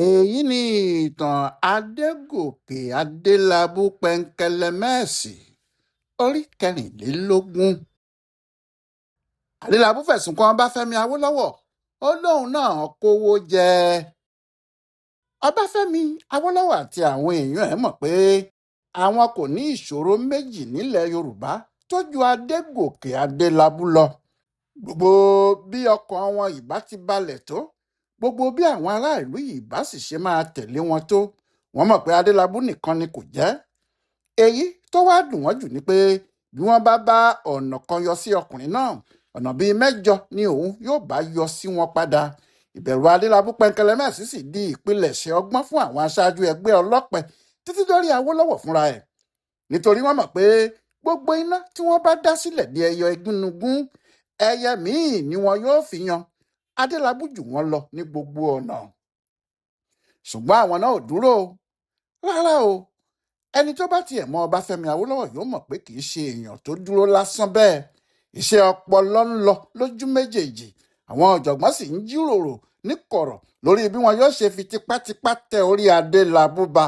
Èyí ni ìtàn Adégòkè Adélábù Pẹ́ńkẹ́lẹ́mẹ́ẹ̀sì, orí 24. Adélábù fẹ̀sùn kan Ọbáfẹ́mi Awólọ́wọ̀, ó lóun náà kówó jẹ. Ọbáfẹ́mi Awólọ́wọ̀ àti àwọn èèyàn ẹ̀ mọ̀ pé àwọn kò ní ìṣòro méjì nílẹ̀ Yorùbá tó ju Adégòkè Adélábù lọ. Gbogbo bí ọkàn wọn ìbá ti balẹ̀ tó, gbogbo bí àwọn aráàlú ìbá sì ṣe máa tẹ̀lé wọn tó, wọ́n mọ̀ pé Adélábù nìkan ni kò jẹ́. Èyí tó wá dùn wọ́n jù ni pé bí wọ́n bá bá ọ̀nà kan yọ sí ọkùnrin náà, ọ̀nà bíi 8 ni òun yóò bá yọ sí wọn padà. Ìbẹ̀rù Adélábù Pẹ́ńkẹ́lẹ́mẹ́ẹ̀sì sì di ìpilẹ̀ṣẹ̀ ọgbọ́n fún àwọn aṣáájú ẹgbẹ́ ọlọ́pẹ títí dórí Awólọ́wọ̀ fúnra ẹ̀. Nítorí wọ́n mọ̀ pé gbogbo iná tí wọ́n bá dá sílẹ̀ di ẹyọ igúnnugún, ẹyẹ míì ni wọn yóò fi yan. Adélábù jù wọ́n lọ ní gbogbo ọ̀nà. Ṣùgbọ́n àwọn náà ò dúró o. Rárá o. Ẹni tó bá tiẹ̀ mọ Ọbáfẹ́mi Awólọ́wọ̀ yóò mọ̀ pé kì í ṣe èèyàn tó dúró lásán bẹ́ẹ̀. Iṣẹ́ ọpọlọ ń lọ lójú méjèèjì. Àwọn ọ̀jọ̀gbọ́n sì ń jíròrò níkọ̀rọ̀ lórí bí wọn yóò ṣe fi tipátipá tẹ orí Adélábù ba.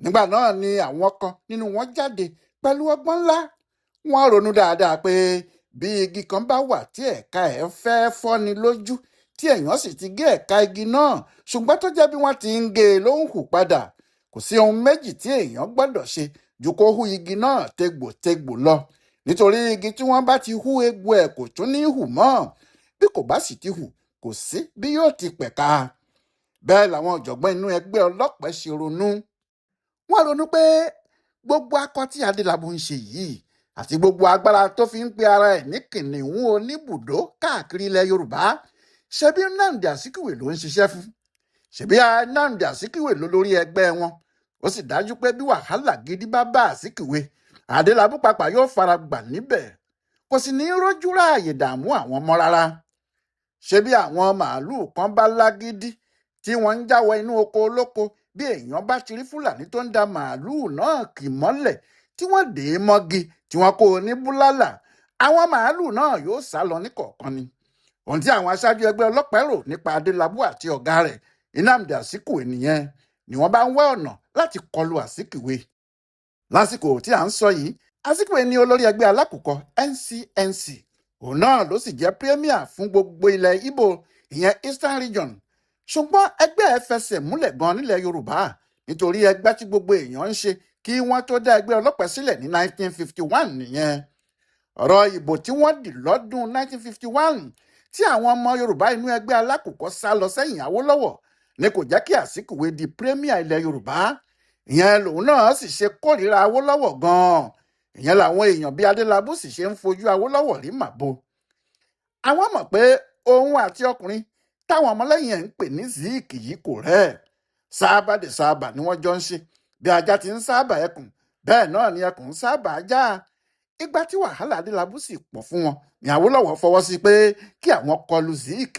Nígbà náà ni àwọn kan nínú wọn jáde pẹ̀lú ọgbọ́n ńlá. Wọ́n ronú dáadáa pé bí igi kan bá wà tí ẹ̀ka ẹ̀ fẹ́ fọ́ni lójú, tí èèyàn sì ti gé ẹ̀ka igi náà, ṣùgbọ́n tó jẹ́ bí wọ́n ti ń gé e ló ń hù padà. Kò sí ohun méjì tí èèyàn gbọ́dọ̀ ṣe ju kó hú igi náà tegbòtegbò lọ. Nítorí igi tí wọ́n bá ti hú egbò ẹ̀ kò tún ní hù mọ́. Bí kò bá sì ti hù, kò sí bí yóò ti pẹ̀ka. Bẹ́ẹ̀ làwọn ọ̀jọ̀gbọ́n inú ẹgbẹ́ ọlọ́pẹ ṣe ronú. Wọ́n ronú pé gbogbo akọ tí Adélábù ń ṣe yìí àti gbogbo agbára tó fi ń pe ara ẹ̀ ní kìnìún oníbùdó káàkiri ilẹ̀ Yorùbá, ṣebí Nnamdi Azikiwe ló ń ṣiṣẹ́ fún. Ṣebí Nnamdi Azikiwe ló lórí ẹgbẹ́ wọn. Ó sì dájú pé bí wàhálà gidi bá bá Azikiwe, Adélábù pàpà yóò fara gbà níbẹ̀. Kò sì ní rójú ráàyè dààmú àwọn mọ́ rárá. Ṣebí àwọn màálùú kan bá lágídí tí wọ́n ń jáwọ́ inú oko olóko, bí èèyàn bá ti rí Fúlàní tó ń da màálùú náà kì mọ́lẹ̀ tí wọ́n dè é mọ́gi tí wọ́n kó o ní búlálà, àwọn màálùú náà yóò sá lọ ní kọ̀ọ̀kan ni. Ohun tí àwọn aṣáájú ẹgbẹ́ ọlọ́pàá rò nípa Adélábù àti ọ̀gá rẹ̀ Nnamdi Azikiwe nìyẹn, ni wọ́n bá ń wá ọ̀nà láti kọlu Azikiwe. Lásìkò tí à ń sọ yìí, Azikiwe ni olórí ẹgbẹ́ alákùkọ NCNC. Òun náà ló sì jẹ́ premier fún gbogbo ilẹ̀ Ìgbò, ìyẹn Eastern Region. Ṣùgbọ́n ẹgbẹ́ ẹ̀ fẹsẹ̀ múlẹ̀ gan nílẹ̀ Yorùbá, nítorí ẹgbẹ́ tí gbogbo èèyàn ń ṣe kí wọ́n tó dá ẹgbẹ́ ọlọ́pàá sílẹ̀ ní 1951 nìyẹn. Ọ̀rọ̀ ìbò tí wọ́n dì lọ́dún 1951 tí àwọn ọmọ Yorùbá inú ẹgbẹ́ alákùkọ sá lọ sẹ́yìn Awólọ́wọ̀ ni kò jẹ́ kí Azikiwe di premier ilẹ̀ Yorùbá. Ìyẹn lòun náà sì ṣe kórìíra Awólọ́wọ̀ gan-an. Ìyẹn làwọn èèyàn bíi Adélábù sì ṣe ń fojú Awólọ́wọ̀ rí màbo. Àwọn mọ̀ pé òun àti ọkùnrin táwọn ọmọlẹ́yìn ẹ̀ ń pè ní Zik yìí kò rẹ́. Sábà dé sábà ni wọ́n jọ ń ṣe. Bí ajá ti ń sábà ẹkùn, bẹ́ẹ̀ náà ni ẹkùn ń sábà ajá. Ìgbà tí wàhálà Adélábù sì pọ̀ fún wọn ni Awólọ́wọ̀ fọwọ́ sí pé kí àwọn kọlu Zik.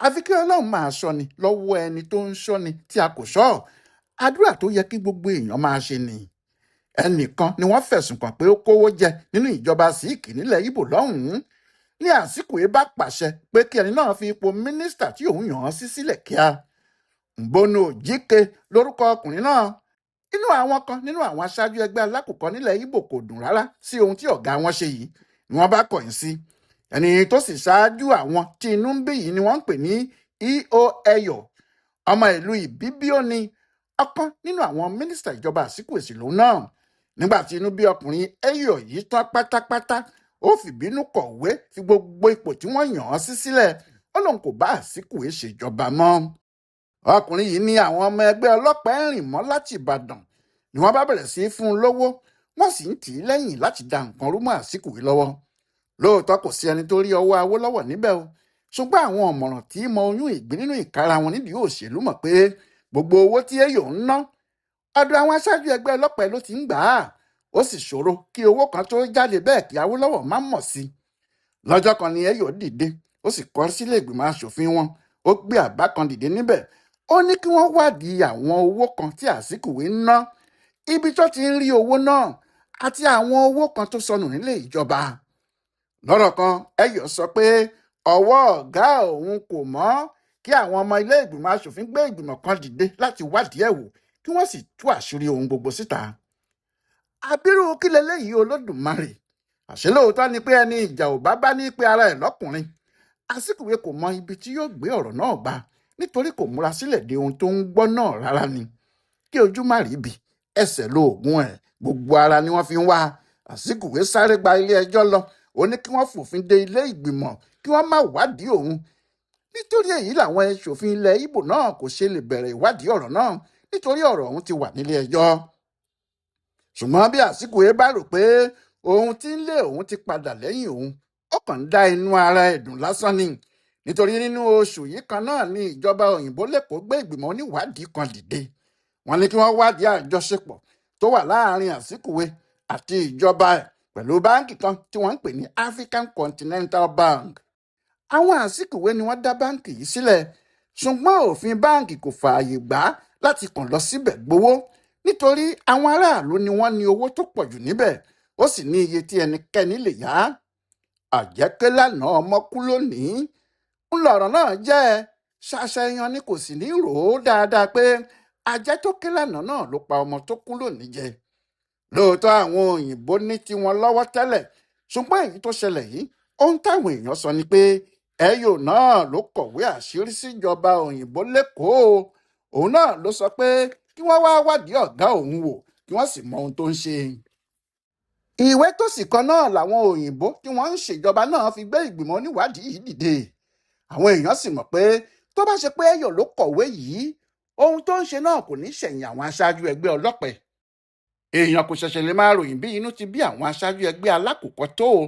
Àfi kí Ọlọ́run máa ṣọ́ni lọ́wọ́ ẹni tó ń ṣọ́ni tí a kò ṣọ́. Àdúrà tó yẹ kí gbogbo èèyàn máa ṣe ni. Ẹnìkan ni wọ́n fẹ̀sùn kàn pé ó kówó jẹ nínú ìjọba Zik nílẹ̀ Ìgbò lọ́hùn-ún. Ní Azikiwe bá pàṣẹ pé kí ẹni náà fi ipò mínísítà tí òun yàn án sí sílẹ̀ kíá. Mbonu Ojike lórúkọ ọkùnrin náà. Inú àwọn kan nínú àwọn aṣáájú ẹgbẹ́ alákùkọ nílẹ̀ Ìgbò kò dùn rárá sí ohun tí ọ̀gá wọn ṣe yìí ni wọ́n bá kọ̀yìn sí. Ẹni tó sì ṣáájú àwọn tí inú ń bí yìí ni wọ́n ń pè ní E.O. Eyo, ọmọ ìlú Ìbíbíó ni, ọ̀kan nínú àwọn mínísítà ìjọba Azikiwe sì lòun náà. Nígbà tí inú bí ọkùnrin Eyo yìí tán pátápátá, ó fìbínú kọ̀wé fi gbogbo ipò tí wọ́n yàn án sí sílẹ̀. Ó lóun kò bá Azikiwe ṣèjọba mọ́. Ọkùnrin yìí ní àwọn ọmọ ẹgbẹ́ ọlọ́pàá ń rìn mọ́ láti Ìbàdàn ni wọ́n bá bẹ̀rẹ̀ sí í fún un lówó, wọ́n sì ń tì í lẹ́yìn láti da nǹkan rú mọ́ Azikiwe lọ́wọ́. Lóòótọ́ kò sí ẹni tó rí ọwọ́ Awólọ́wọ̀ níbẹ̀ o, ṣùgbọ́n àwọn ọ̀mọ̀ràn tí mọ oyún ìgbín nínú ìkara wọn nídìí òṣèlú mọ̀ pé gbogbo owó tí Eyo ń ná ọ̀dọ̀ àwọn aṣáájú ẹgbẹ́ ọlọ́pàá ló ti ń gbà á. Ó sì ṣòro kí owó kan tó jáde bẹ́ẹ̀ kí Awólọ́wọ̀ má mọ̀ sí i. Lọ́jọ́ kan ni Eyo dìde, ó sì kọ sílé ìgbìmọ̀ aṣòfin wọn. Ó gbé àbá kan dìde níbẹ̀. Ó ní kí wọ́n wádìí àwọn owó kan tí Azikiwe ń ná, ibi tó ti ń rí owó náà àti àwọn owó kan tó sọnù nílé ìjọba. Lọ́rọ̀ kan, Eyo sọ pé ọwọ́ ọ̀gá òun kò mọ́ Kí àwọn ọmọ ilé ìgbìmọ̀ asòfin gbé ìgbìmọ̀ kan dìde láti wádìí ẹ̀ wò, kí wọ́n sì tú àṣírí ohun gbogbo síta. Àbírú kí leléyìí, Olódùmarè? Àṣé lóòótọ́ ni pé ẹni ìjà ò bá bá ní pé ara ẹ̀ lọ́kùnrin. Azikiwe kò mọ ibi tí yóò gbé ọ̀rọ̀ náà gbà, nítorí kò múra sílẹ̀ de ohun tó ń gbọ́ náà rárá ni. Kí ojú má rí ibi, ẹsẹ̀ lo oògùn ẹ̀, gbogbo ara ni wọ́n fi ń wá. Azikiwe sáré gba ilé ẹjọ́ lọ. Ó ní kí wọ́n fòfin de ilé ìgbìmọ̀, kí wọ́n má wádìí òun. Nítorí èyí làwọn aṣòfin ilẹ̀ Ìgbò náà kò ṣe lè bẹ̀rẹ̀ ìwádìí ọ̀rọ̀ náà, nítorí ọ̀rọ̀ ọ̀hún ti wà nílé ẹjọ́. Ṣùgbọ́n bí Azikiwe bá rò pé ohun tí ń lé òun ti padà lẹ́yìn òun, ó kàn ń dá inú ara ẹ̀ dùn lásán ni, nítorí nínú oṣù yìí kan náà ni ìjọba òyìnbó l'Ékòó gbé ìgbìmọ̀ oníwádìí kan dìde. Wọ́n ní kí wọ́n wádìí àjọṣepọ̀ tó wà láàrin Azikiwe àti ìjọba ẹ̀ pẹ̀lú báńkì kan tí wọ́n ń pè ní African Continental Bank. Àwọn Azikiwe ni wọ́n dá báńkì yìí sílẹ̀, ṣùgbọ́n òfin báńkì kò fààyè gbà láti kàn lọ síbẹ̀ gbowó, nítorí àwọn aráàlú ni wọ́n ní owó tó pọ̀ jù níbẹ̀, ó sì ní iye tí ẹnikẹ́ni lè yá. Àjẹkẹ́ lánàá, ọmọ kú lónìí ńlọrọ̀ náà jẹ́. Ṣàṣà èèyàn ni kò sì ní rò ó dáadáa pé ajẹ́ tó ké lánàá náà ló pa ọmọ tó kú lónìí jẹ. Lóòótọ́, àwọn òyìnbó ní tiwọn lọ́wọ́ tẹ́lẹ̀, ṣùgbọ́n èyí tó ṣẹlẹ̀ yìí, ohun táwọn èèyàn sọ ni pé Ẹyọ náà ló kọ̀wé àṣírí síjọba òyìnbó l'Ékòó. Òun náà ló sọ pé kí wọ́n wá wádìí ọ̀gá òun wò, kí wọ́n sì mọ ohun tó ń ṣe. Ìwé tó sì kọ náà làwọn òyìnbó tí wọ́n ń ṣèjọba náà fi gbé ìgbìmọ̀ oníwádìí yìí dìde. Àwọn èèyàn sì mọ̀ pé tó bá ṣe pé Ẹyọ ló kọ̀wé yìí, ohun tó ń ṣe náà kò ní ṣẹ̀yìn àwọn aṣáájú ẹgbẹ́ ọlọ́pẹ. Èèyàn kò ṣẹ̀ṣẹ̀ lè máa ròyìn bí inú ti bí àwọn aṣáájú ẹgbẹ́ alákòókò tó o.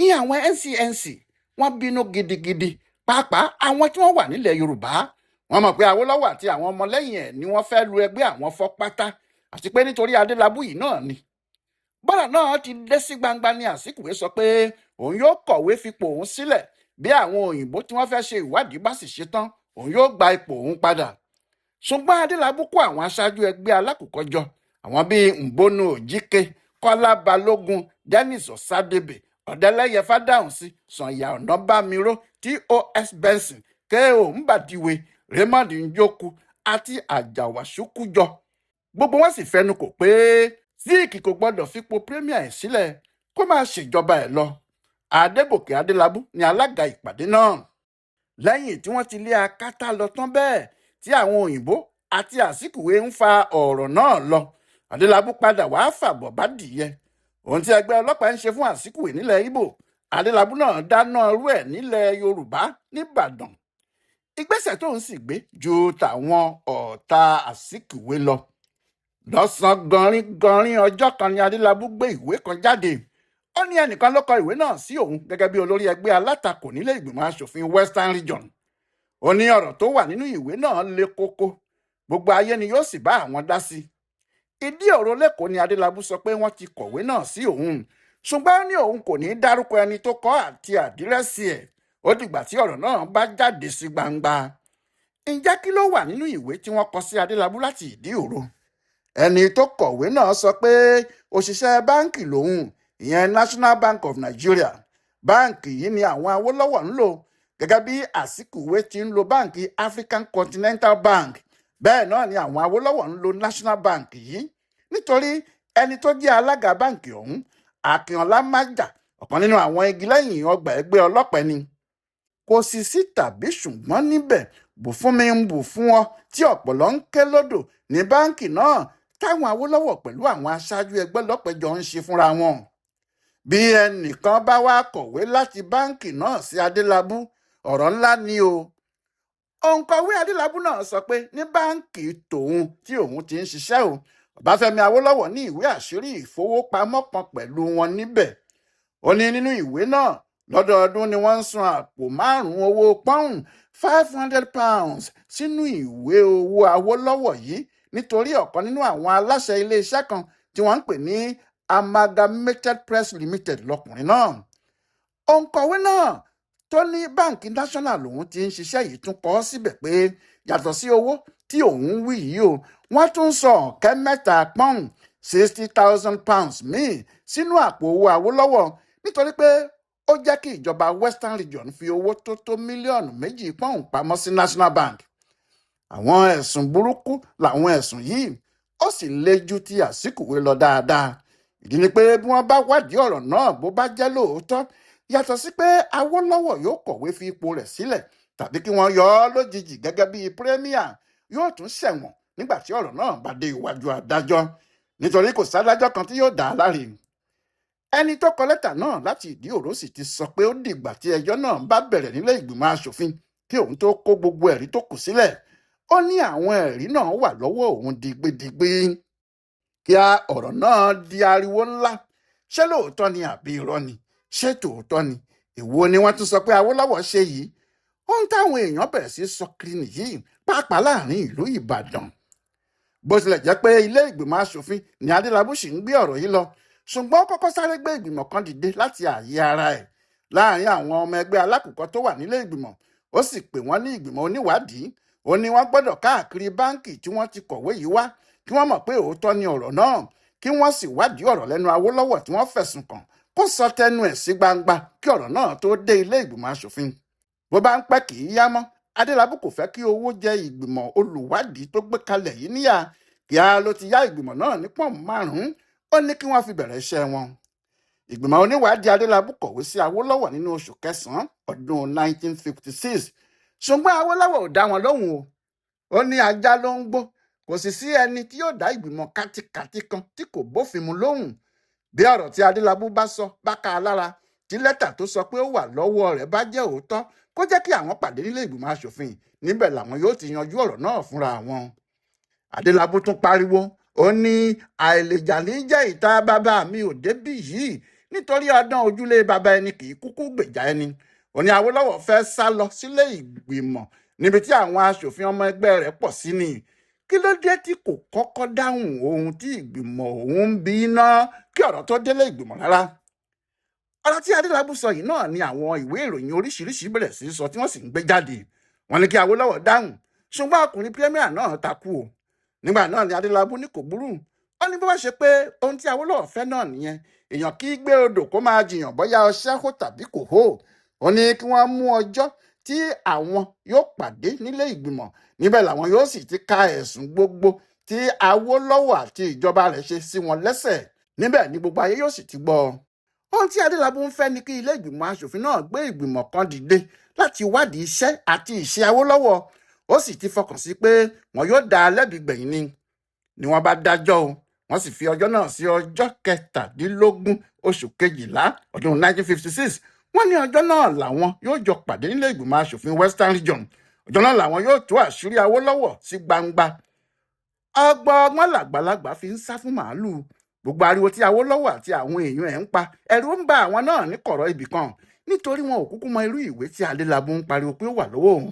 Ìyẹn àwọn NCNC, wọ́n bínú gidigidi, pàápàá àwọn tí wọ́n wà nílẹ̀ Yorùbá. Wọ́n mọ̀ pé Awólọ́wọ̀ àti àwọn ọmọlẹ́yìn ẹ̀ ni wọ́n fẹ́ lu ẹgbẹ́ àwọn fọ́ pátá, àti pé nítorí Adélábù yìí náà ni. Bọ́lá náà ti dé sí gbangba ní Azikiwe sọ pé òun yóò kọ̀wé fipò òun sílẹ̀. Bí àwọn òyìnbó tí wọ́n fẹ́ ṣe ìwádìí bá sì ṣe tán, òun yóò gba ipò òun padà. Ṣùgbọ́n Adélábù kó àwọn aṣáájú ẹgbẹ́ alákòókò jọ, àwọn bíi Mbonu Ojike, Kọ́lá Balógun, Dennis Ọ̀sádébè, Ọ̀dẹ́lẹ́yẹ Fádáhùnsí, Sànyà Ọ̀nàbámiró, Tos Benson, K.O. Mbadiwe, Raymond Njoku àti Àjàwàṣúkú jọ. Gbogbo wọn sì fẹnu kò pé Zik kò gbọdọ̀ fipò premier ẹ̀ sílẹ̀, kó máa ṣèjọba ẹ̀ lọ. Adégòkè Adélábù ní alága ìpàdé náà. Lẹ́yìn tí wọ́n ti lé akátá lọ tán bẹ́ẹ̀, tí àwọn òyìnbó àti Azikiwe ń fa ọ̀rọ̀ náà lọ, Adélábù padà wàá fàbọ̀ bá dìyẹ. Ohun tí ẹgbẹ́ ọlọ́pàá ń ṣe fún Azikiwe nílẹ̀ Ìgbò, Adélábù náà dáná irú ẹ̀ nílẹ̀ Yorùbá nìbàdàn. Ìgbésẹ̀ tó ń sì gbé ju tàwọn ọ̀tá Azikiwe lọ. Lọ́sàn-án gọrin-gọrin ọjọ́ kan ni Adélábù gbé ìwé kan jáde. Ó ní ẹnìkan ló kọ ìwé náà sí òun gẹ́gẹ́ bí olórí ẹgbẹ́ alátakò nílé ìgbìmọ̀ asòfin Western Region. Ó ní ọ̀rọ̀ tó wà nínú ìwé náà le koko, gbogbo ayé ni yóò sì bá àwọn dá sí. Ìdí ọ̀rọ̀ l'Ékòó ni Adélábù sọ pé wọ́n ti kọ̀wé náà sí òun, ṣùgbọ́n ó ní òun kò ní í dárúkọ ẹni tó kọ àti àdírẹ́sì ẹ̀, ó dìgbà tí ọ̀rọ̀ náà bá jáde sí gbangba. Ǹjẹ́ kí ló wà nínú ìwé tí wọ́n kọ sí Adélábù láti ìdí òro? Ẹni tó kọ̀wé náà sọ pé òṣìṣẹ́ báǹkì lòun, ìyẹn National Bank of Nigeria. Báǹkì yìí ni àwọn Awólọ́wọ̀ ń lò, gẹ́gẹ́ bí Azikiwe ti ń lo báǹkì African Continental Bank, bẹ́ẹ̀ náà ni àwọn Awólọ́wọ̀ ń lo National Bank yìí, nítorí ẹni tó jẹ́ alága báǹkì ọ̀hún, Akínọlá Májà, ọ̀kan nínú àwọn igi lẹ́yìn ọgbà ẹgbẹ́ ọlọ́pẹ ni. Kò sì sí tàbí ṣùgbọ́n níbẹ̀, bù fún mi ń bù fún ọ tí ọ̀pọ̀lọ́ ń ké lódò ní báǹkì náà táwọn Awólọ́wọ̀ pẹ̀lú àwọn aṣáájú ẹgbẹ́ ọlọ́pẹ jọ ń ṣe fúnra wọn. Bí ẹnìkan bá wá kọ̀wé láti báǹkì náà sí Adélábù, ọ̀rọ̀ ńlá ni o. Òǹkọ̀wé Adélábù náà sọ pé ní báǹkì tòun tí òun ti ń ṣiṣẹ́ o, Ọbáfẹ́mi Awólọ́wọ̀ ní ìwé àṣírí ìfowópamọ́ kan pẹ̀lú wọn níbẹ̀. Ó ní nínú ìwé náà, lọ́dọọdún ni wọ́n ń san àpò márùn-ún owó pọ́ùn, £500, sínú ìwé owó Awólọ́wọ̀ yìí, nítorí ọ̀kan nínú àwọn aláṣẹ iléeṣẹ́ kan tí wọ́n ń pè ní Amalgamated Press Limited lọkùnrin náà. Òǹkọ̀wé náà tó ní báǹkì National lòun ti ń ṣiṣẹ́ yìí tún kọ síbẹ̀ pé yàtọ̀ sí owó tí òun wí yìí o, wọ́n tún sọ 3,000 pọ́ùn, £60,000 míì sínú àpò owó Awólọ́wọ̀, nítorí pé Ó jẹ́ kí ìjọba Western Region fi owó tó tó mílíọ̀nù 2 pọ́ùn pamọ́ sí National Bank. Àwọn ẹ̀sùn burúkú làwọn ẹ̀sùn yìí, ó sì le ju ti Azikiwe lọ dáadáa. Ìdí ni pé bí wọ́n bá wádìí ọ̀rọ̀ náà, bó bá jẹ́ lóòótọ́, yàtọ̀ sí pé Awólọ́wọ̀ yóò kọ̀wé fi ipò rẹ̀ sílẹ̀ tàbí kí wọ́n yọ ọ́ lójijì gẹ́gẹ́ bíi premier, yóò tún ṣẹ̀wọ̀n nígbà tí ọ̀rọ̀ náà bá dé iwájú adájọ́, nítorí kò sádájọ́ kan tí yóò dá a láre. Ẹni tó kọ lẹ́tà náà láti ìdí òró sì ti sọ pé ó dìgbà tí ẹjọ́ náà bá bẹ̀rẹ̀ nílé ìgbìmọ̀ asòfin kí òun tó kó gbogbo ẹ̀rí tó kù sílẹ̀. Ó ní àwọn ẹ̀rí náà wà lọ́wọ́ òun digbidigbi. Kíá, ọ̀rọ̀ náà di ariwo ńlá. Ṣé lóòótọ́ ni àbí irọ́ ni? Ṣé tòótọ́ ni? Èwo ni wọ́n tún sọ pé Awólọ́wọ̀ ṣe yìí? Ohun táwọn èèyàn bẹ̀rẹ̀ sí sọ kiri nìyí, pàápàá láàrin ìlú Ìbàdàn. Bó tilẹ̀ jẹ́ pé ilé ìgbìmọ̀ asòfin ní Adélábù sì ń gbé ọ̀rọ̀ yìí lọ, ṣùgbọ́n ó kọ́kọ́ sáré gbé ìgbìmọ̀ kan dìde láti ààyè ara ẹ̀ láàrin àwọn ọmọ ẹgbẹ́ alákùkọ tó wà nílé ìgbìmọ̀. Ó sì pè wọ́n ní ìgbìmọ̀ oníwádìí. Ó ní wọ́n gbọ́dọ̀ káàkiri báǹkì tí wọ́n ti kọ̀wé yìí wá, kí wọ́n mọ̀ pé òótọ́ ni ọ̀rọ̀ náà, kí wọ́n sì wádìí ọ̀rọ̀ lẹ́nu Awólọ́wọ̀ tí wọ́n fẹ̀sùn kàn, kó sọ tẹnu ẹ̀ sí gbangba kí ọ̀rọ̀ náà tó dé ilé ìgbìmọ̀ asòfin. Bó bá ń pẹ́, kì í yá mọ́. Adélábù kò fẹ́ kí owó jẹ ìgbìmọ̀ olùwádìí tó gbé kalẹ̀ yìí níyà. Kíá ló ti yá ìgbìmọ̀ náà ní pọ́ùn 5. Ó ní kí wọ́n fi bẹ̀rẹ̀ iṣẹ́ wọn. Ìgbìmọ̀ oníwádìí Adélábù kọ̀wé sí Awólọ́wọ̀ nínú oṣù kẹsàn-án ọdún 1956, ṣùgbọ́n Awólọ́wọ̀ ò dá wọn lóhùn o. Ó ní ajá ló ń gbó, kò sì sí ẹni tí yóò dá ìgbìmọ̀ kátikàti kan tí kò bófin mu lóhùn. Bí ọ̀rọ̀ tí Adélábù bá sọ bá ká a lára, tí lẹ́tà tó sọ pé ó wà lọ́wọ́ rẹ̀ bá jẹ́ òótọ́, kó jẹ́ kí àwọn pàdé nílé ìgbìmọ̀ asòfin. Níbẹ̀ làwọn yóò ti yanjú ọ̀rọ̀ náà fúnra wọn. Adélábù tún pariwo, ó ní àìlèjà ní jẹ́ ìta bàbá mi ò débí yìí, nítorí ọdán ojúlé bàbá ẹni kì í kúkú gbèjà ẹni. Ó ní Awólọ́wọ̀ fẹ́ sá lọ sílé ìgbìmọ̀ níbi tí àwọn aṣòfin ọmọ ẹgbẹ́ rẹ̀ pọ̀ sí ni. Kí ló dé tí kò kọ́kọ́ dáhùn ohun tí ìgbìmọ̀ òun ń bí ná kí ọ̀rọ̀ tó délé ìgbìmọ̀ rárá? Ọ̀rọ̀ tí Adélábù sọ yìí náà ni àwọn ìwé ìròyìn oríṣiríṣi bẹ̀rẹ̀ sí í sọ, tí wọ́n sì ń gbé jáde. Wọ́n ní kí Awólọ́wọ̀ dáhùn, ṣùgbọ́n ọkùnrin premier náà takú o. Nígbà náà ni Adélábù ní kò burú. Ó ní bó bá ṣe pé ohun tí Awólọ́wọ̀ fẹ́ náà nìyẹn, èèyàn kì í gbé odò kó máa jiyàn bóyá ọṣẹ hó tàbí kò hó. Ó ní kí wọ́n mú ọjọ́ tí àwọn yóò pàdé nílé ìgbìmọ̀. Níbẹ̀ làwọn yóò sì ti ka ẹ̀sùn gbogbo tí Awólọ́wọ̀ àti ìjọba rẹ̀ ṣe sí wọn lẹ́sẹ̀. Níbẹ̀ ni gbogbo ayé yóò sì ti gbọ́. Ohun tí Adélábù ń fẹ́ ni kí ilé ìgbìmọ̀ asòfin náà gbé ìgbìmọ̀ kan dìde láti wádìí iṣẹ́ àti ìṣe Awólọ́wọ̀. Ó sì ti fọkàn sí pé wọn yóò dá a lẹ́bi gbẹ̀yìn ni wọ́n bá dájọ́ o. Wọ́n sì fi ọjọ́ náà sí ọjọ́ 17 oṣù kejìlá ọdún 1956. Wọ́n ní ọjọ́ náà làwọn yóò jọ pàdé nílé ìgbìmọ̀ asòfin Western Region. Ọjọ́ náà làwọn yóò tú àṣírí Awólọ́wọ̀ sí gbangba. Ọgbọ́n làgbàlagbà fi ń sá fún màálùú. Gbogbo ariwo tí Awólọ́wọ̀ àti àwọn èèyàn ẹ̀ ń pa, ẹ̀rù ń ba àwọn náà ní kọ̀rọ̀ ibì kan, nítorí wọn ò kúkú mọ irú ìwé tí Adélábù ń pariwo pé ó wà lọ́wọ́ òun.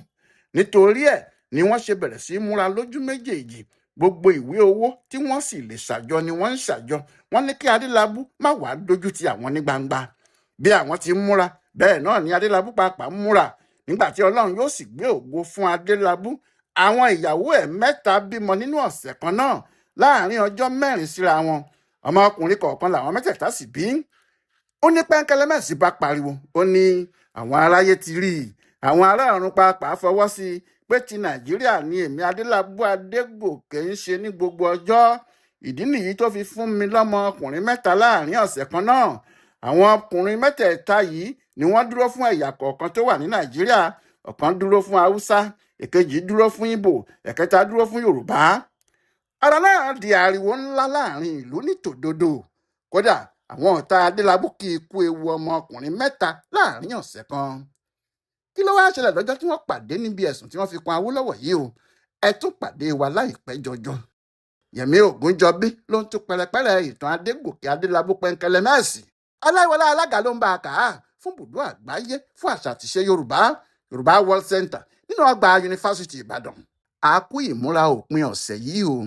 Nítorí ẹ̀ ni wọ́n ṣe bẹ̀rẹ̀ sí í múra lójú méjèèjì. Gbogbo ìwé owó tí wọ́n sì lè ṣàjọ ni wọ́n ń ṣàjọ. Wọ́n ní kí Adélábù má wàá dójú ti àwọn ní gbangba. Bí àwọn ti ń múra, bẹ́ẹ̀ náà ni Adélábù pàápàá ń múra. Nígbà tí Ọlọ́run yóò sì gbé ògo fún Adélábù, àwọn ìyàwó ẹ̀ mẹ́ta bímọ nínú ọ̀sẹ̀ kan náà, láàrin ọjọ́ 4 síra wọn. Ọmọkùnrin kọ̀ọ̀kan làwọn mẹ́tẹ̀ẹ̀ta sì bí. Ó ní Pẹ́ńkẹ́lẹ́mẹ́sì bá pariwo, ó ní àwọn aráyé ti rí i, àwọn ará ọ̀run pàápàá fọwọ́ sí i pé ti Nàìjíríà ni èmi Adélábù Adégòkè ń ṣe ní gbogbo ọjọ́. Ìdí nìyí tó fi fún mi lọ́mọ ọkùnrin mẹ́ta láàrin ọ̀sẹ̀ kan náà. Àwọn ọkùnrin mẹ́tẹ̀ẹ̀ta yìí ni wọ́n dúró fún ẹ̀yà kọ̀ọ̀kan tó wà ní Nàìjíríà. Ọ̀kan dúró fún Haúsá, èkejì dúró fún Ìgbò, ẹ̀kẹta dúró fún Yorùbá. Ọ̀rọ̀ náà di ariwo ńlá láàrin ìlú ní tòdodo. Kódà, àwọn ọ̀tá Adélábù kì í kú ewu ọmọkùnrin mẹ́ta láàrin ọ̀sẹ̀ kan. Kí ló wáá ṣẹlẹ̀ lọ́jọ́ tí wọ́n pàdé níbi ẹ̀sùn tí wọ́n fi kan Awólọ́wọ̀ yìí o? Ẹ tún pàdé wa láìpẹ́ jọjọ. Yẹmí Ògúnjọbí ló ń tún pẹrẹpẹrẹ ìtàn Adégòkè Adélábù Pẹ́ńkẹ́lẹ́mẹ́sì. Ọláìwọlá Alága ló ń bá a kà á fún bùdó àgbáyé fún àṣà àtìṣe Yorùbá, Yorùbá World Center, nínú ọgbà Yunifásitì Ìbàdàn. A kú ìmúra òpin ọ̀sẹ̀ yìí o.